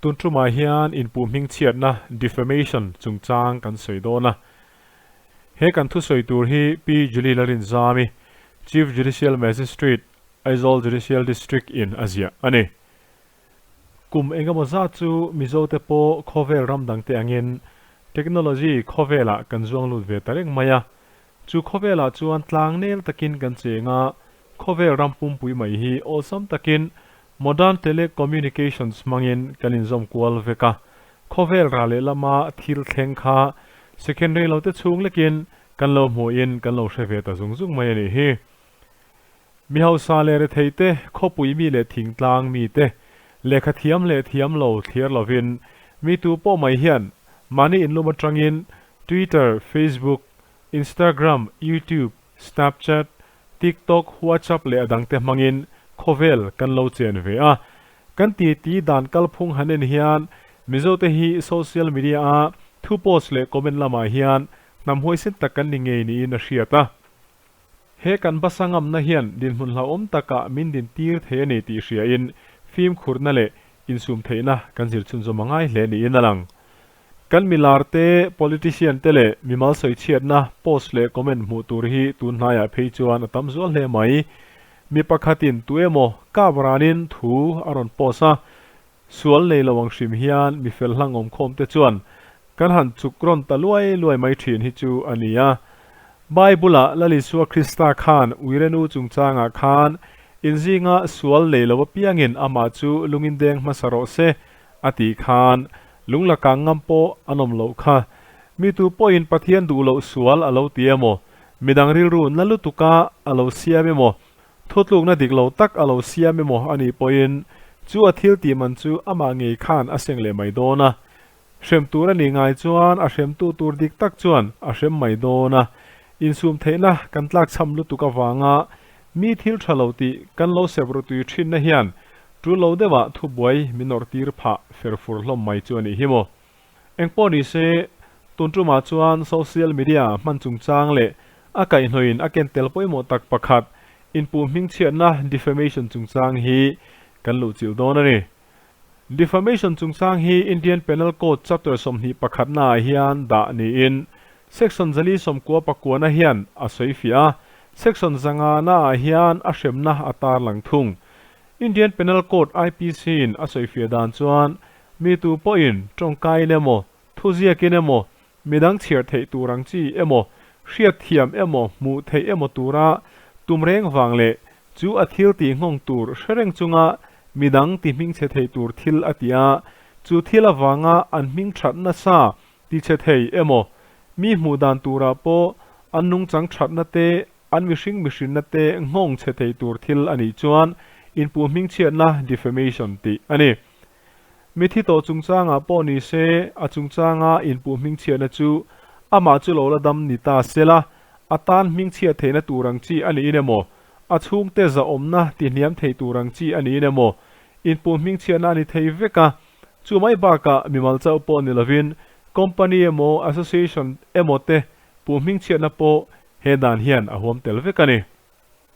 Tun tumah hian inpuh hmingchhiatna, defamation, chungchang kan sawi dawn a. He kan thusawi tur hi Pi Julie Larinzami, Chief Judicial Magistrate, Aizawl Judicial District in a ziah a ni. Kum engemaw zat chu Mizote pawh khawvel ram dangte angin technology khawvelah kan zuang lut ve ta reng mai a. Chu khawvelah chuan tlang nel takin kan cheng a, khawvel ram pumpui mai hi awlsam takin modern telecommunications hmangin kan inzawm kual vek a. Khawvel ral leh lama thil thleng kha second rei lote chhung lekin kan lo hmuhin kan lo hre ve ta zung zung mai a nih hi. Mi hausa leh rethei te, khawpui mi leh thingtlang mi te, lehkha thiam leh thiam lo thlir lovin mi tu pawh mai hian mahni inlum atangin Twitter, Facebook, Instagram, YouTube, Snapchat, TikTok, WhatsApp leh a dangte hmangin khawvel kan lo chen ve a. Kan titi dan kalphung han en hian Mizote hi social media a thu post leh comment lamah hian hnam huaisen tak kan ni ngei niin a hriat a. He kan basa ngamna hian dinhmun hlauhawm takah min din tir thei a ni tih hriain fimkhurna leh insum theihna kan zir chhunzawm a ngai hle niin a lang. Kan milar te, politician te leh mimal sawichhiatna post leh comment hmuh tur hi tun hnaiah phei chuan a tam zual hle mai. Mi pakhatin tu emaw kap ranin thu a rawn post a, sual nei lo ang hrim hian mi fel hlang awmkhawm te chuan kan han chuk rawn ta luai luai mai thin hi chu a ni a. Bible-ah Lal Isua Krista khan Uirenu chungchangah khan inzinga sual nei lo apiangin amah chu lungindeng hmasa rawh se a tih khan lung la kang ngam pawh an awm loh kha. Mi tu pawhin Pathian duh loh sual a lo ti emaw, midang rilru na lutuka a lo siam emaw, Thutlukna dik lo tak a lo siam emaw a nih pawhin chu a thil tih man chu amah ngei khan a seng leh mai dawn a. Hrem tur a nih ngai chuan a hremtu tur dik tak chuan a hrem mai dawn a. Insum theihna kan tlakchham lutuk avanga mi thil tha lo tih kan lo sep ru tui thinna hian tul lo deuhah thubuai min nawrh tir phah fer fur hlawm mai chu a nih hi maw. Engpawh ni se, tun tumah chuan social media hman chungchang leh a kaihhnawhin a ken tel pawimawh tak pakhat, inpuh hmingchhiatna, defamation, chungchang hi kan luhchilh dawn a ni. Defamation chungchang hi Indian Penal Code Chapter 21 naah hian dah niin Section 499 na hian a sawi fiah a, Section 500 naah hian a hremna a tarlang thung. Indian Penal Code, IPC, in a sawi fiah dan chuan Mi tu pawhin tawngkaiin emaw, thuziakin emaw, midang chhiar theih tur ang chi emaw, hriatthiam emaw, hmuh theih emaw tura tum reng vang leh chu a thil tih nghawng tur hre reng chunga midang ti hmingchhe thei tur thil a ti a, chu thil avanga an hming that nasa tichhe thei emaw, mi hmuh dan turah pawh an nungchang thatna te, an mihring mihrinna te nghawng chhe thei tur thil a nih chuan inpuh hmingchhiatna, defamation, tih a ni. Mithi tawh chungchangah pawh ni se, a chungchanga inpuh hmingchhiatna chu amah chu lo la dam ni ta se la, a tan hmingchhiat theihna tur ang chi a niin emaw, a chhungte zahawmna tihniam thei tur ang chi a niin emaw, inpuh hmingchhiatna a ni thei vek a. Chu mai bakah mimal chauh pawh ni lovin company emaw association emaw te puh hmingchhiatna pawh he dan hian a huam tel vek a ni.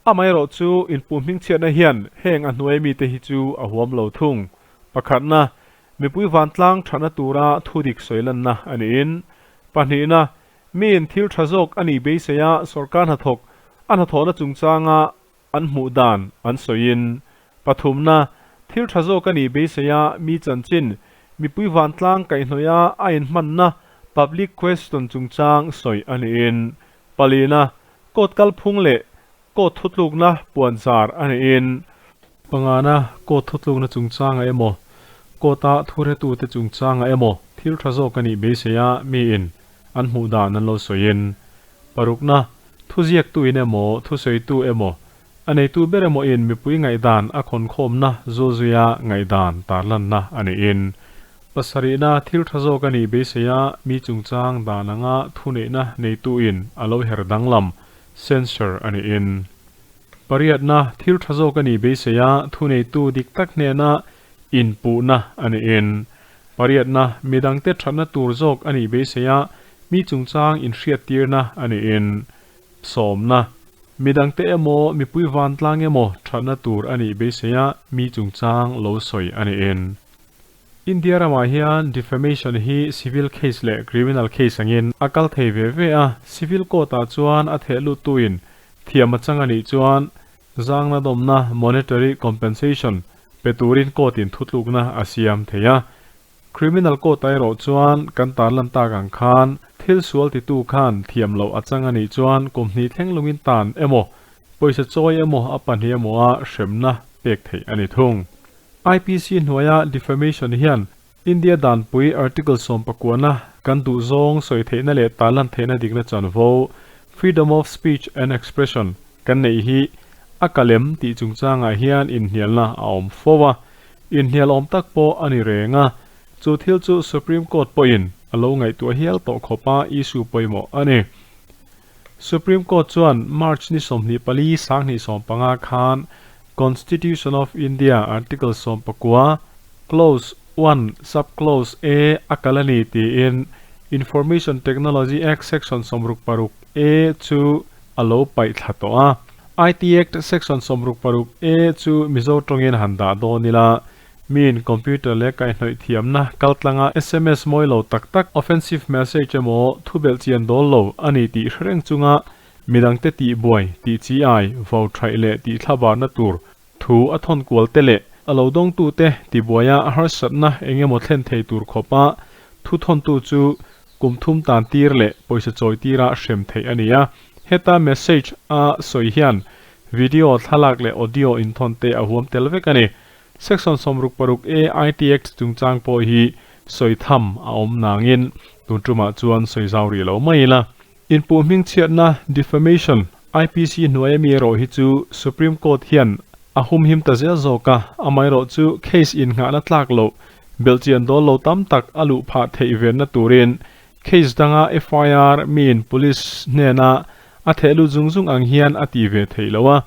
Amaherawh chu inpuh hmingchhiatna hian heng a hnuai mite hi chu a huam lo thung. Pakhatna, mipui vantlang thatna tura thudik sawi lanna a niin. Pahnihna, miin thil tha zawk a nih beiseia sorkar hnathawk a hnathawhna chungchanga an hmuh dan an sawiin. Pathumna, thil tha zawk a nih beiseia mi chanchin mipui vantlang kaihhnawih a a inhmanna public question chungchang sawi a niin. Palina, Court kalphung leh court thutlukna puan zar a niin. Pangana, court thutlukna chungchangah emaw, court-a thuretute chungchangah emaw thil tha zawk a nih beisei a miin an hmuh dan an lo sawiin. Parukna, thuziaktuin emaw, thusawitu emaw, a neitu ber emawin mipui ngaihdan a khawnkhawmna zulzuia ngaihdan tarlanna a niin. Pasarihna, thil tha zawk a nih beisei a, mi chungchang dan anga thuneihna neituin a lo her danglam, censor, a niin. Pariatna, thil tha zawk a nih beisei a, thuneitu dik tak hnena inpuhna a niin. Pariatna, midangte thatna tur zawk a nih beisei a, mi chungchang inhriattirna a niin. Sawmna, midangte emaw, mipui vantlang emaw thatna tur a nih beisei a, mi chungchang lo sawi a niin. India ramah hian defamation hi civil case leh criminal case angin a kal thei ve ve a, civil court ah chuan a theh luttuin thiam a chang a nih chuan zangna dawmna, monetary compensation, pe turin court in thutlukna a siam thei a. Criminal court ah erawh chuan kan tarlan tak ang khan thil sual titu khan thiam loh a chang a nih chuan kum hnih thleng lungin tan emaw, pawisa chawi emaw a pahnih emaw a hremna pek theih a ni thung. IPC hnuaia defamation hian India danpui Article sawmpakuana kan duh zawng sawi theihna leh tarlan theihna dikna chanvo, freedom of speech and expression, kan neih hi a kalem tih chungchangah hian inhnialna a awm fo a, inhnial awm tak pawh a ni reng a, chu thil chu Supreme Court pawhin a lo ngaihtuah hial tawh khawpa issue pawimawh a ni. Supreme Court chuan March ni 24 2015 khan Constitution of India Article 19, Clause one, Sub-Clause A a kal a ni tiin Information Technology Act Section 66 A chu a lo paih thla tawh a. IT Act Section 66 A chu Mizo tawngin han dah dawn ila, Miin computer leh kaihhnawih thiamna kaltlanga sms mawi lo tak tak, offensive message emaw thubelh chian dawl lo a ni tih hre reng chunga midangte tihbuai, tihchi-ai, vo thaih leh tihthlabarna tur thu a thawn kual te leh a lo dawngtute tibuaia harsatna eng emaw thlen thei tur khawpa thu thawntu chu kum thum tan tir leh pawisa chawi tira hrem theih a ni a. Heta message a sawi hian video, thlalak leh audio inthawn te a huam tel vek a ni. Section 66 A IT Act chungchang pawh hi sawi tham a awm nangin tun tumah chuan sawi zau rih lo mai ila. Inpuh hmingchhiatna, defamation, IPC hnuai ami erawh hi chu Supreme Court hian a humhim ta zel zawk a, amaherawh chu case innghahna tlak loh, belhchian dawl lo tam tak a luh phah theih venna turin case danga FIR miin police hnena a theh lut zung zung ang hian a ti ve theih lo a.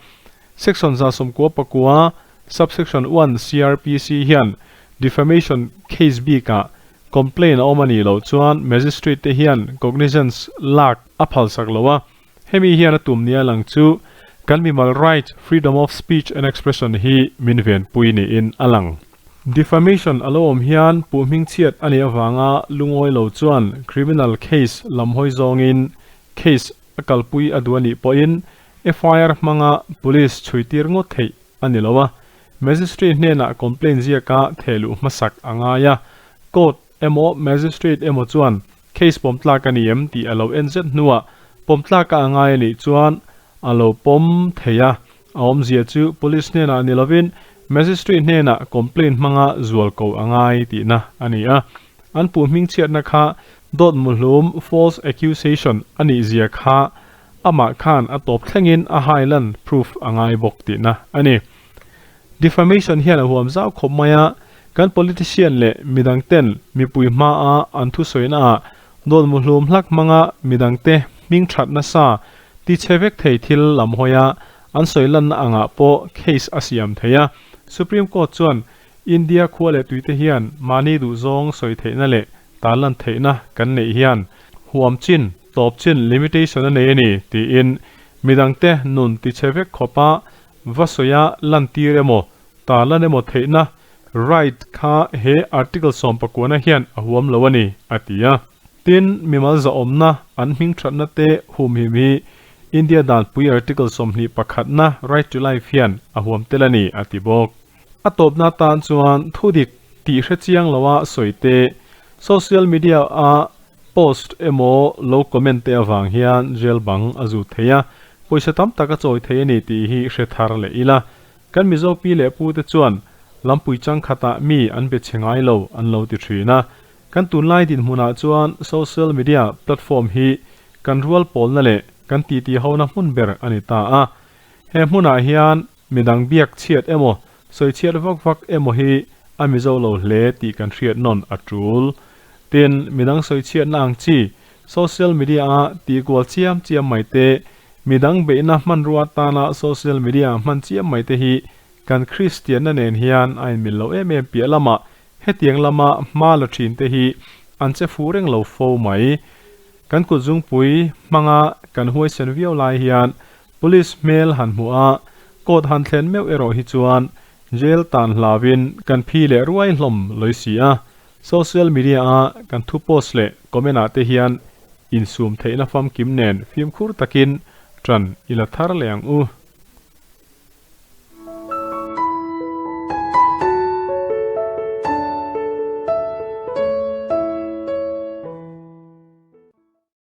Section 99, Subsection one CrPC hian defamation case bikah complaint a awm a nih loh chuan Magistrate te hian cognizance lak a phalsak lo a, hemi hian a tum nia lang chu kan mimal right, freedom of speech and expression, hi min venpui niin a lang. Defamation a lo awm hian puh hmingchhiat a nih avanga lungawi lo chuan criminal case lam hawi zawngin case a kalpui a duh a nih pawhin FIR hmanga police chhuitir ngawt theih a ni lo a, Magistrate hnenah complaint ziaka thehluh hmasak a ngai a, court emaw Magistrate emaw chuan case pawm tlak a ni em tih a lo en zet hnuah pawm tlaka a ngai a nih chuan a lo pawm thei a, a awmzia chu police hnenah ni lovin Magistrate hnenah complaint hmanga zual ko a ngai tihna a ni a, an puh hmingchhiatna kha dawt muhlum, false accusation, a nih zia kha Amah khan a tawp thlengin a hai lan proof a ngai bawk tihna a ni. Defamation hian a huam zau khawp mai a, kan politician leh midangten mipui hmaa an thusawina ah dawt muhlum hlak hmanga midangte hming that nasa ti chhe vek thei thil lam hawia an sawi lanna angah pawh case a siam thei a. Supreme Court chuan India khua leh tuite hian mahni duhzawng sawi theihna leh tarlan theihna kan neih hian huam chin Tawp chin limitation a nei a ni tiin midangte nun tichhe vek khawpa va sawia lantir emaw, tarlan emaw theihna right kha he Article sawmpakuana hian a huam lo a ni, a ti a. Tin, mimal zahawmna an hming thatna te humhim hi India danpui Article 21 na right to life hian a huam tel a ni, a ti bawk. A tawpna atan chuan thudik tih hre chiang loa sawi te, social media a Post emaw lo comment te avang hian jail bang a zut thei a, pawisa tam tak a chawi thei a ni tih hi hre thar leh ila. Kan Mizo pi leh pu te chuan lampui chang khatah mi an be chhe ngai lo an lo ti thin a. Kan tunlai dinhmunah chuan social media platform hi kan rual pawlna leh kan titi hona hmun ber a ni ta a. He hmunah hian Midang biak chhiat emaw, sawi chhiat vak vak emaw hi a Mizo lo hle tih kan hriat nawn a tul. Tin, midang sawi chhiatna ang chi, social media-a tihkual chiam chiam mai te, midang beihna hmanrua atana social media hman chiam mai te hi kan Kristianna nen hian a inmil lo em em piah lamah hetiang lama hma la thin te hi an che fuh reng lo fo mai. Kan kutzungpui hmanga kan huaisen viau lai hian Police hmel han hmuh a, court han thlen meuh erawh hi chuan jail tan hlauin kan phi leh ruai hlawm lawi si a. Social media a kan thu post leh comment ah te hian insum theihna famkim nen fimkhur takin ṭan i la thar leh ang u.